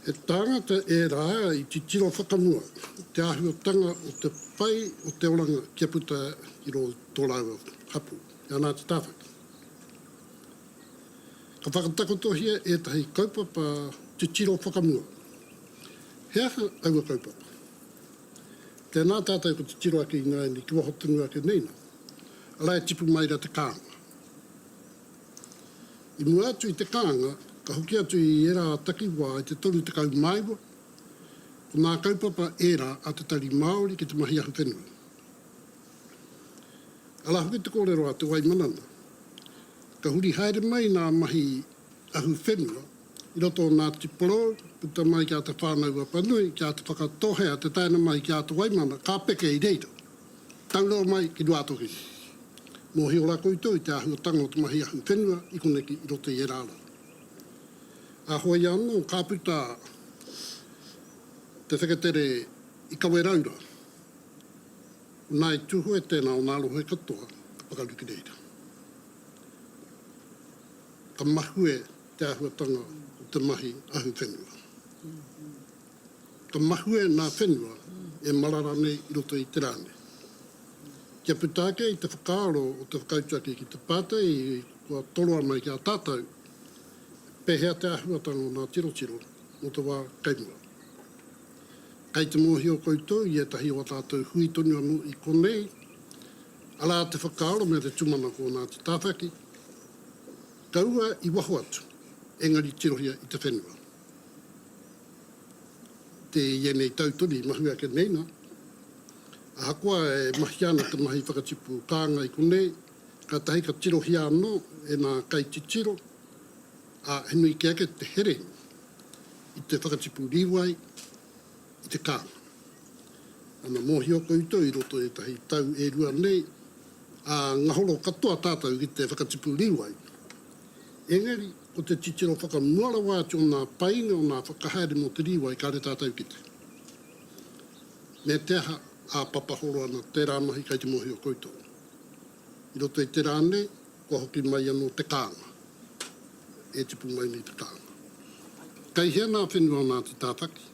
He tāngata ērā i titiro whakamua i te āhuatanga o te pai o te oranga kia puta ki rō tō rāua hapū, ki a Ngāti Tāwhaki. Ka whakatakotohia ētahi kaupapa titiro whakamua. He aha aua kaupapa? Tēnā tātou ko titiro ake ināianei ki waho tonu ake nei nā. Arā e tipu mai ra te kānga. I mua atu i te kānga, ka hoki atu i ērā takiwā i te 39, ko ngā kaupapa ērā a te Tari Māori ki te mahi ahuwhenua. Arā hoki te kōrero a Te Waimanana, ka huri haere mai nā mahi ahuwhenua i roto o Ngāti Porou, puta mai ki a Te Whānau-a-Apanui, ki a Te Whakatōhea, te taena mai ki a Te Waimana, ka peke i reira. Tau rawa mai ki Ruātoki. Mōhio rā koutou i te āhuatanga o te mahi ahuwhenua i koneki i roto i ērā rā. Ā hoi anō ka puta te wheketere i Kaweraura. Ngāi Tūhoe tēnā o ngā rohe katoa ka pakaru ki reira. Ka mahue te āhuatanga o te mahi ahuwhenua. Ka mahue ngā whenua e marara nei i roto i te rā nei. Kia puta ake i te whakaaro o te whakautu ake ki te pātai kua toroa mai ki a tātou, pēhea te āhuatanga o ngā tirotiro mō te wā kei mua. Kei te mōhio koutou i ētahi o ā tātou hui tonu anō i konei, arā te whakaaro me te tūmanako o Ngāti Tāwhaki, kaua i waho atu, engari tirohia i te whenua. Te i ēnei tau tonu i mahue ake nei nā, ahakoa e mahia ana te mahi whakatipu kānga i konei, kātahi ka tirohia anō e ngā kaititiro, ā, he nui kē ake te herengi i te whakatipu rīwai, i te kānga. Ana mōhio koutou i roto i ētahi tau e rua nei, ā, ngahoro katoa tātou ki te whakatipu rīwai. Engari, ko te titiro whakamua rawa atu o ngā painga o ngā whakahaere mō te rīwai kāre tātou kite. Me te aha, ā, papahoro ana tērā mahi kei te mōhio koutou. I roto i te rā nei, kua hoki mai anō te kānga. E tipu mai nei te kānga. Kei hea nā whenua o Ngāti Tāwhaki?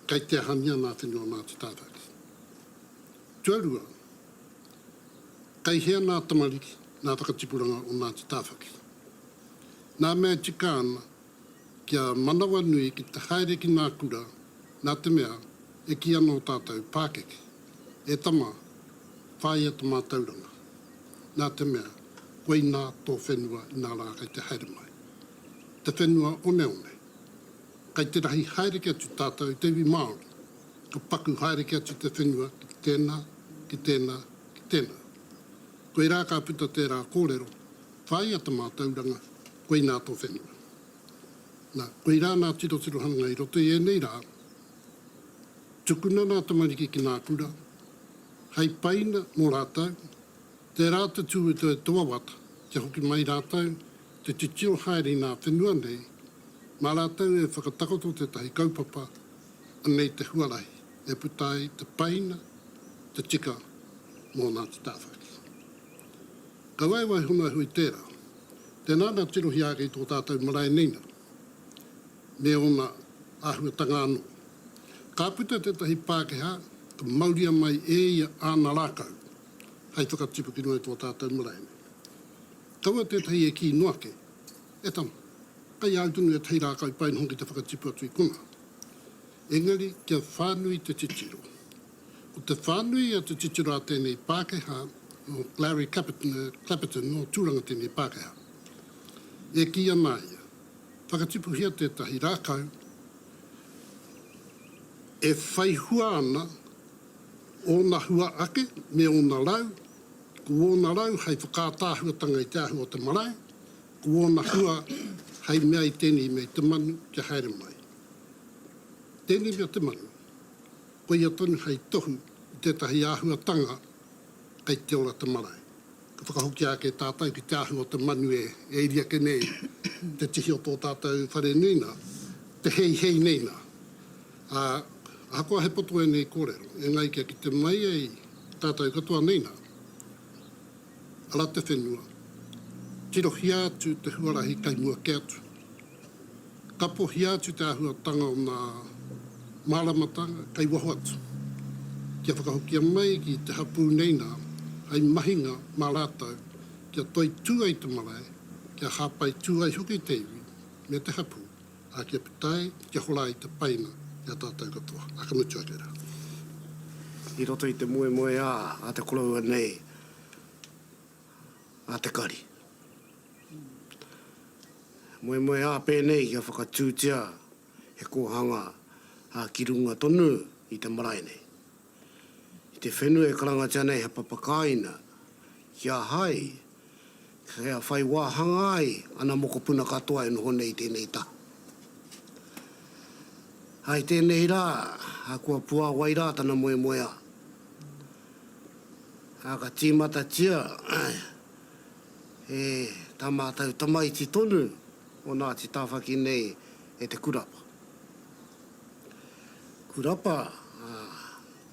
Kei te ahangia nā whenua o Ngāti Tāwhaki? Tuarua, kei hea nā tamariki, nā whakatipuranga o Ngāti Tāwhaki? Nā mea e tika ana kia manawanui ki te haere ki nā kura, nā te mea e kī ana ō tātou pākeke, E tama, whāia te mātauranga, nā te mea, koinā tō whenua inā rā kei te haere mai. Te whenua oneone. Kei te rahi haere ke atu tātou i te iwi Māori, ka paku haere ke atu te whenua ki tēnā, ki tēnā, ki tēnā. Koirā ka puta tērā kōrero, whāia te mātauranga, koinā tō whenua. Nā, koirā nā tirotirohanga i roto i ēnei rā, tukuna nā tamariki ki nā kura, hei paina mō rātou, tērā te tū i te wawata kia hoki mai rātou te titiro haere i nā whenua nei, mā rātou e whakatakoto tētahi kaupapa, anei te huarahi e puta ai te paina, te tika mō Ngāti Tāwhaki. Kaua e waiho noa iho i tērā. Tēnā nā tirohia ake i tō tātou marae nei nā, me ōna āhuatanga anō. Ka puta tētahi Pākehā, ka mauria mai e ia āna rākau. hei whakatipu ki runga i tō tātou marae nei. Kaua tētahi e kī noa ake, E tama, kei a au tonu ētahi rākau pai noho ki te whakatipu atu i konā. Engari kia whānui te titiro. Ko te whānui o te titiro a tēnei Pākehā, o Larry Clapperton, nō Tūranga tēnei Pākehā. E kī ana ia, whakatipuhia tētahi rākau e whai hua ana ōna hua ake me ōna rau, ko ōna rau hei whakaātaahuatanga i te āhua o te marae, ko ōna hua hei mea i tēnei mea i te manu kia haere mai. Tēnei mea te manu, koia tonu hei tohu i tētahi āhuatanga kei te ora te marae. Ka whakahokia ake tātou ki te āhua o te manu e iri ake nei te tihi o tō tātou whare nui nā, te heihei nei nā. Ā, ahakoa he poto ēnei kōrero, engari kia kite mai ai tātou katoa nei nā, ara te whenua, tirohia atu te huarahi kei mua kē atu. Kapohia atu te āhuatanga o ngā māramatanga kei waho atu, kia whakahokia mai ki te hapū nei nā, hei mahinga mā rātou kia toitū ai te marae, kia hāpai tū ai hoki te iwi me te hapū, ā, kia puta ai, kia hora ai te painga ki a tātou katoa. Ā, ka mutu ake rā. I roto i te moemoeā a te koroua nei, a Te Kari. Moemoeā pēnei kia whakatūtia he kōhanga ki runga tonu i te marae nei. I te whenua e karangatia nei he papakāina, kia hai, kia whai wāhanga ai ana mokopuna katoa e noho nei i tēnei taha. I tēnei rā, kua puāwai rā tana moemoeā. Ā, ka tīmatatia e tā mātou tamaiti tonu o Ngāti Tāwhaki nei e Te Kurapa. Kurapa, ā,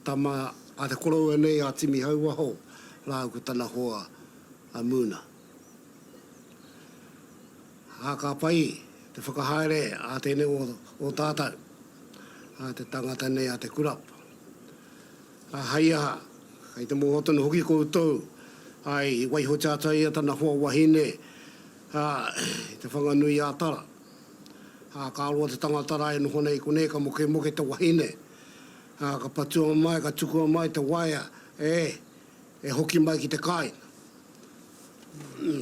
tama a te koroua nei a Timi Hauwaho rāua ko tana hoa a Moona. Ā, ka pai te whakahaere a tēnei o, o tātou, a te tangata nei a Te Kurapa. Ā, hei aha, kei te mōhio tonu hoki koutou, āe, i waihotia atu ai ia tana hoa wahine, ā, i Te Whanganui-ā-Tara. Ā, ka roa te tangata rā e noho nei i konei, ka mokemoke te wahine, ā, ka patua mai, ka tukua mai te waea, e, e hoki mai ki te kāinga.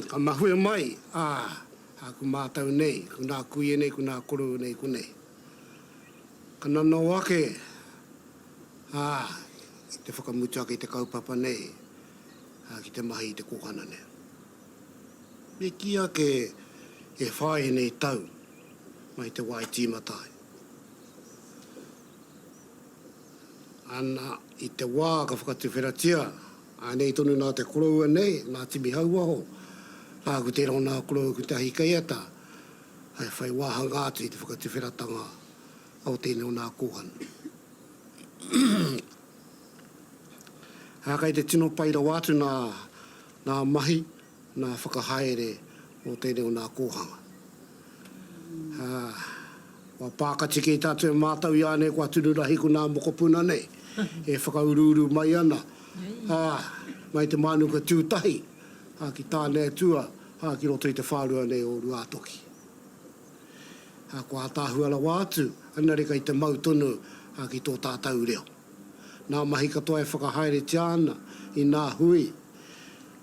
Ka mahue mai, ā, āku mātau nei, ko nā kuia nei, ko nā koroua nei konei. Ka nanao ake, ā, i te whakamutu ake i te kaupapa nei, ā, ki te mahi i te kōhana nei. Me kī ake e whā ēnei tau mai te wā i tīmata ai. Ana, i te wā ka whakatuwheratia, ānei tonu nā te koroua nei, nā Timi Hauwaho, ā, ko tērā o nā koroua ko Te Ahikaiata, hei whai wāhanga atu i te whakatuwheratanga o tēnei o nā kōhana. Ā, kei te tino pai rawa atu nā, nā mahi, nā whakahaere o tēnei o nā kōhanga. Ā, kua pākati kē tātou e mātau i ānei kua tunu rahi ko nā mokopuna nei e whakauruuru mai ana, ā, mai te mānuka tū tahi, ā, ki Tāneatua, ā, ki roto i te whārua nei o Ruātoki. Ā, kua ātaahua rawa atu, engari kei te mau tonu ki tō tātou reo. Nā mahi katoa e whakahaeretia ana i nā hui,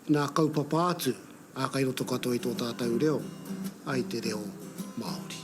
nā kaupapa atu, ā, kei roto katoa i tō tātou reo, ā, i te reo Māori.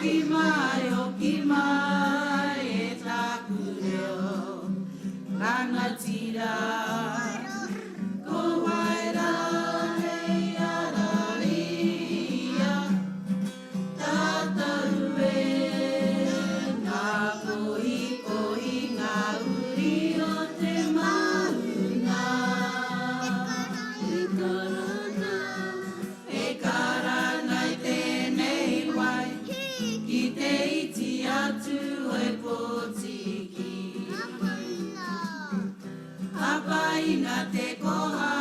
Hoki mai, hoki mai e tāku reo rangatira. Ko wai rā hei ara ia tātou e ngā kohikohi ngā uri o te maunga. Te karanga. E karanga i tēnei wai, ki te iti atu e Pōtiki. Hapaina te koha,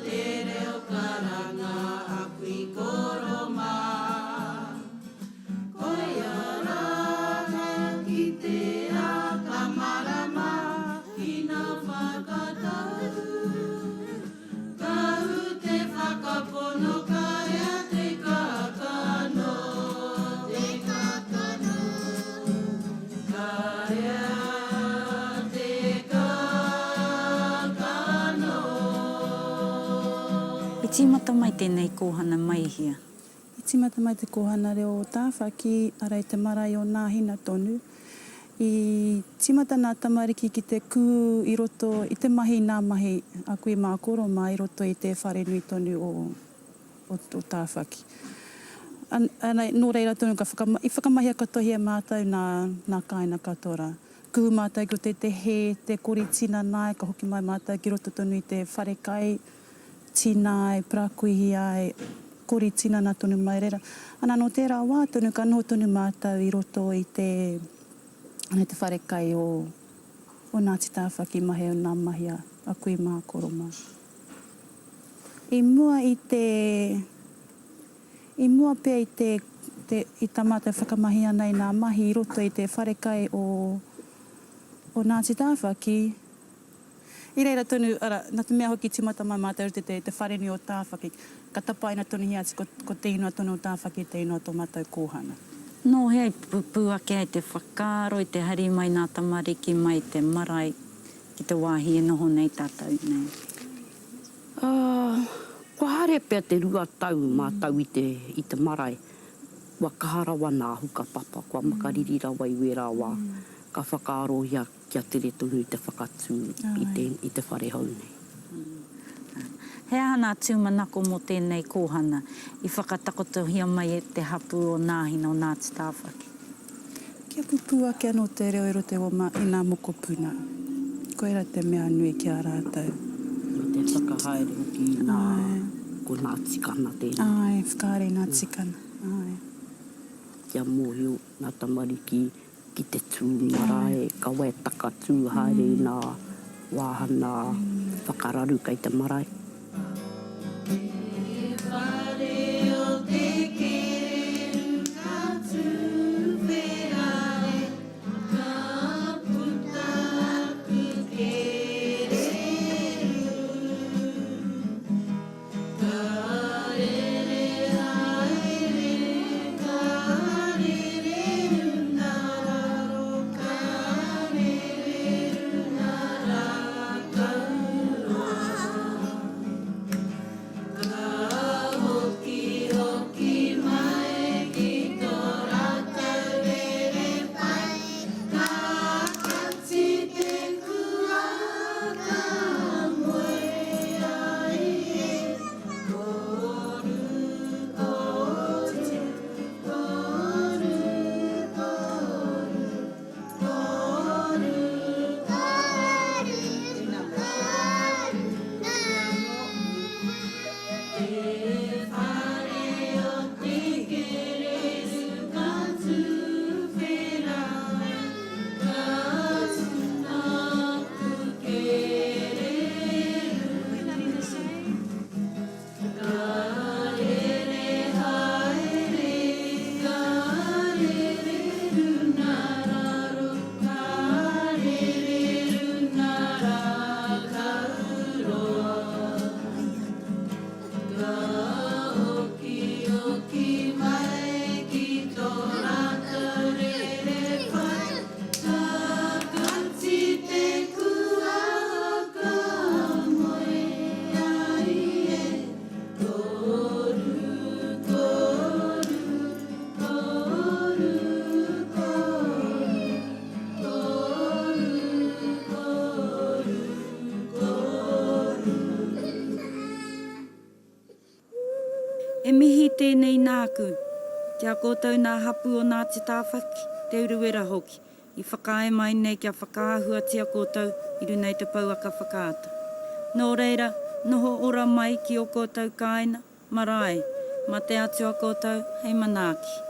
te reo karanga a kui koro mā. Koia rā ka kitea ka marama ina whakatau. Ka ū te whakapono ka ea te kākano, te kākano. Ka ea te kākano. I tīmata mai tēnei kōhana mai hea? I tīmata mai te kōhana reo o Tāwhaki, arā i te marae o Nāhina tonu. I tīmata nā tamariki ki te kū i roto i te mahi nā mahi a kui mā koro mā i roto i te wharenui tonu o o Tāwhaki. Ana, nō reira tonu ka whakama, i whakamahia katoahia e mātou nā, nā kāina katoa rā. Kuhu mātou ki roto i te hē, te kori tinana ai, ka hoki mai mātou ki roto tonu i te wharekai, tina ai, parakuihi ai, kori tinana tonu mai reira. Ana, nō tērā wā tonu ka noho tonu mātou i roto i te, ana, te wharekai o, o Ngāti Tāwhaki mahi o nā mahi a, a kui mā, koro mā. I mua i te, i mua pea i te, te, i tā mātou whakamahi ana i nā mahi i roto i te wharekai o, o Ngāti Tāwhaki, I reira tonu, ara, na te mea hoki i timata mai mātou te, te, te wharenui o Tāwhaki, ka tapaina tonuhia atu ko, ko te ingoa tonu o Tāwhaki te ingoa o tō mātou kōhanga. Nō hea i pupū ake ai te whakaaro i te hari mai nā tamariki mai te marae ki te wāhi e noho nei tātou nei? Uh, kua haere pea te 2 tau mātou i te, i te marae, kua kaha rawa nā hukapapa, kua makariri rawa i wērā wā, ka whakaarohia Kia tere tonu te whakatū i te, i te whare hou nei. He aha nā tūmanako mō tēnei kōhana i whakatakotohia mai e te hapū o Nāhina o Ngāti Tāwhaki? Kia pupū ake anō te reo i roto i nā mokopuna. Koirā te mea nui ki a rātou. Me te whakahaere hoki i nā, ko nā tikana tēnei. Āe, whakahaere i nā tikana, āe. Kia mōhio ngā tamariki ki te tū marae, kawe takatū haere i nā wāhana whakararu kei te marae. Te whare o te kererū ka tuwhera e, ka puta aku kererū. Ka rere haere, ka rere runga raro, ka rere runga rākau roa. Ka. tēnei nāku, ki a koutou nā hapū o Ngāti Tāwhaki, Te Urewera hoki, i whakaae mai nei kia whakaahuatia koutou i runa i te pouaka whakaata. Nō reira, noho ora mai ki ō koutou kāina, marae, mā te Atua koutou hei manaaki.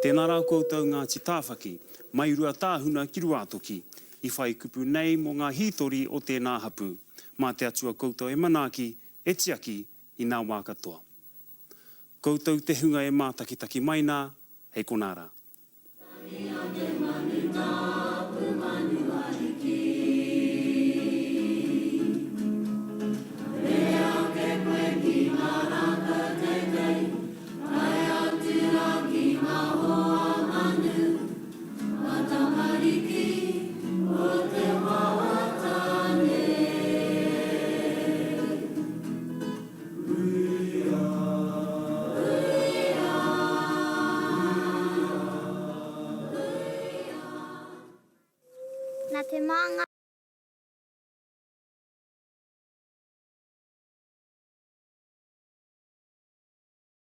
Tēnā rā koutou Ngāti Tāwhaki, mai Ruatāhuna ki Ruātoki, i whai kupu nei mō ngā hītori o tēnā hapū. Mā te Atua koutou e manaaki, e tiaki i nā wā katoa. Koutou te hunga e mātakitaki mai nā, hei konā rā. Nā te māngai.